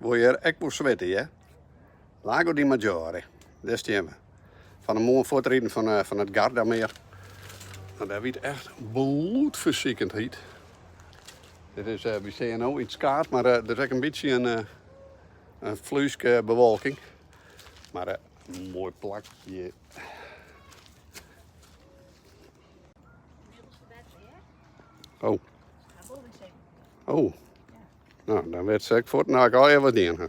Wol hjir ek wol switte, hear. Lago di Maggiore, dêr stean we. Fan 'e moarn fuortriden fan it Gardameer. No, dêr wie it echt bloedfersikend hyt. Dit is, wy stean no yn it skaad, mar der is ek in bytsje in fluiske bewolking. Mar in moai plakje. Oh. Oh. No, dan wit se ek fuort no ik allegear wat dien ha.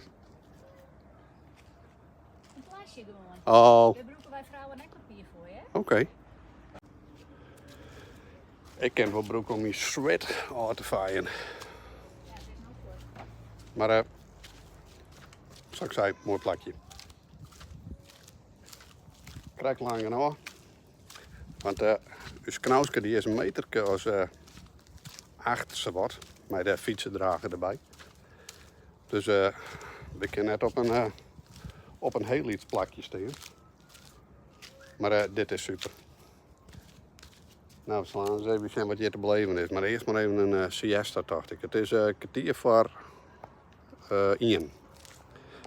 In plasje gewoan. Oh. Dêr brûke wy frouwen ek papier foar, hè? Oké. Okay. Ik kin it wol brûke om myn swit ôf te feien. Ja, it is no fuort. Mar uh, sa't ik sei, moai plakje. Krekt lang genôch. Want uh, ús knauske dy is in meterke as uh, 8 sawat, mei de fytsedrager derby. Dus uh, we kinne net op in, uh, op in hiel lyts plakje stean. Mar uh, dit is super. Nou, we slaan eens even sjen wat hjir te beleven is. Mar earst mar even in uh, siesta, tocht ik. It is uh, kertier foar uh, ien.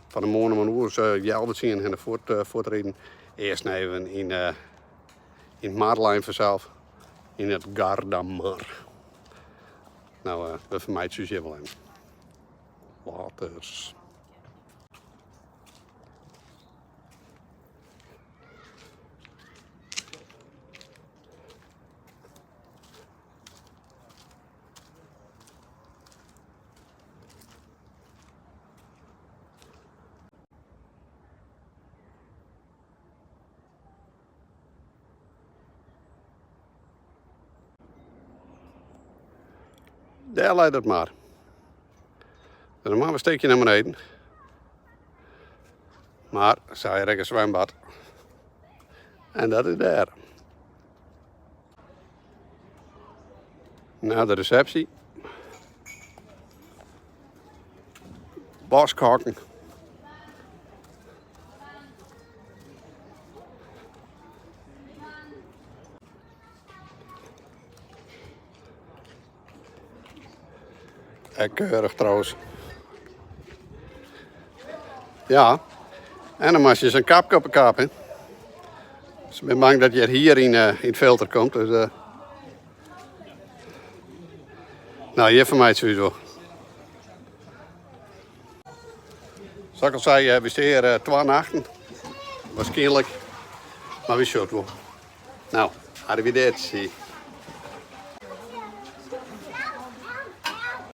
Fan 'e moarn om in oer as healwei tsien hinne fuort, uh, fuortriden. Earst even yn, uh, yn it mar lein fansels. Yn it Gardamar. Nou, uh, we fermeitsje ús hjir wol even. Laters. Dêr leit it mar. Dan moatte we in stikje nei beneden. Mar se ha hjir ek in swimbad. En dat is dêr. Nei de resepsje. Boskhokken. Ek keurich trouwens. Ja, en dan moatst je sa'n kapke op de kap, hè. Dus ik bin bang dat hjir hier yn, uh, yn it filter komt. Dus, uh... Nou, hjir fermeitsje we ús wol. Sa't ik al sei, eh, we stean hjir eh, twa nachten. Waarskynlik. Mar wy sjogge it wol. Nou, arrivederci.